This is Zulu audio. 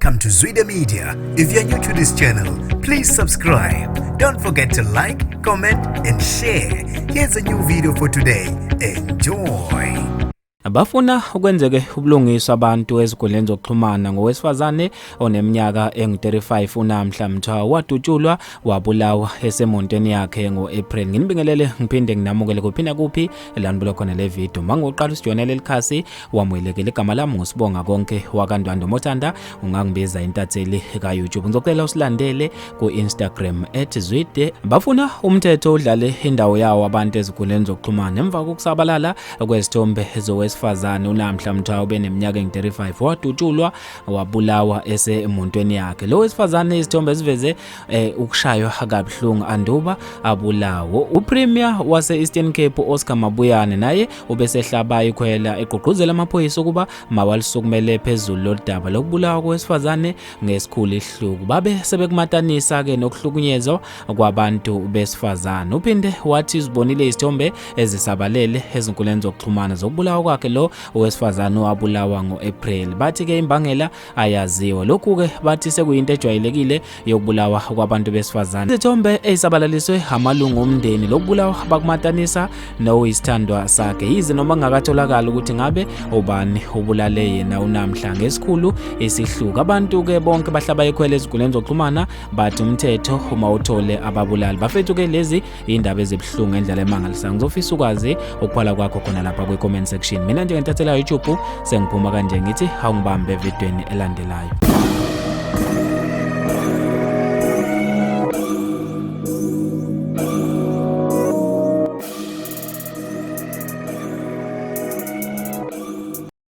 Welcome to Zwida Media. If you're new to this channel, please subscribe. Don't forget to like, comment, and share. Here's a new video for today. Enjoy. Bafuna ukwenzeke ubulungiswa abantu ezinkundleni zokuxhumana ngowesifazane oneminyaka engu-35 uNamhla Mthwa wadutshulwa wabulawa esemontweni yakhe ngo-April. Nginibingelele ngiphinde nginamukele kuphinda kuphi la nibuka khona le video. Mangoqala usijoyinele likhasi wamukelekile. Igama lami nguSibonga konke wakaNdwandwe Mothanda, ungangibiza intatheli ka-YouTube. Ngizocela usilandele ku-Instagram @zwide. Bafuna umthetho udlale indawo yawo abantu ezinkundleni zokuxhumana emva kokusabalala kwezithombe zowesifazane uNamhla Mthwa obeneminyaka engu-35 wadutshulwa wabulawa esemontweni yakhe. Lo wesifazane izithombe ziveze ukushaywa kabuhlungu anduba abulawo. UPremier wase-Eastern Cape Oscar Mabuyane naye ubesehlaba ikhwela egqugquzela amaphoyisa ukuba mawalisukumele phezulu lolu daba lokubulawa kowesifazane ngesikhulu isihluku. Babe sebekumatanisa-ke nokuhlukunyezwa kwabantu besifazane. Uphinde wathi uzibonile izithombe ezisabalele ezinkundleni zokuxhumana zokubulawa kwakhe lo owesifazane owabulawa ngo-April. Bathi-ke imbangela ayaziwa. Lokhu-ke bathi sekuyinto ejwayelekile yokubulawa kwabantu besifazane. Izithombe ezisabalaliswe amalungu omndeni lokubulawa bakumatanisa nowuyisithandwa sakhe, yize noma kungakatholakali ukuthi ngabe ubani ubulale yena uNamhla ngesikhulu isihluku. Abantu-ke bonke bahlaba ikhwela ezinkundleni zokuxhumana bathi umthetho uma uthole ababulali. Bafethu-ke lezi indaba ezibuhlungu ngendlela emangalisayo. Ngizofisa ukwazi ukuphala kwakho khona lapha kwi-comment section. Mina njengentathela YouTube sengiphuma kanje ngithi awungibambe evidweni elandelayo.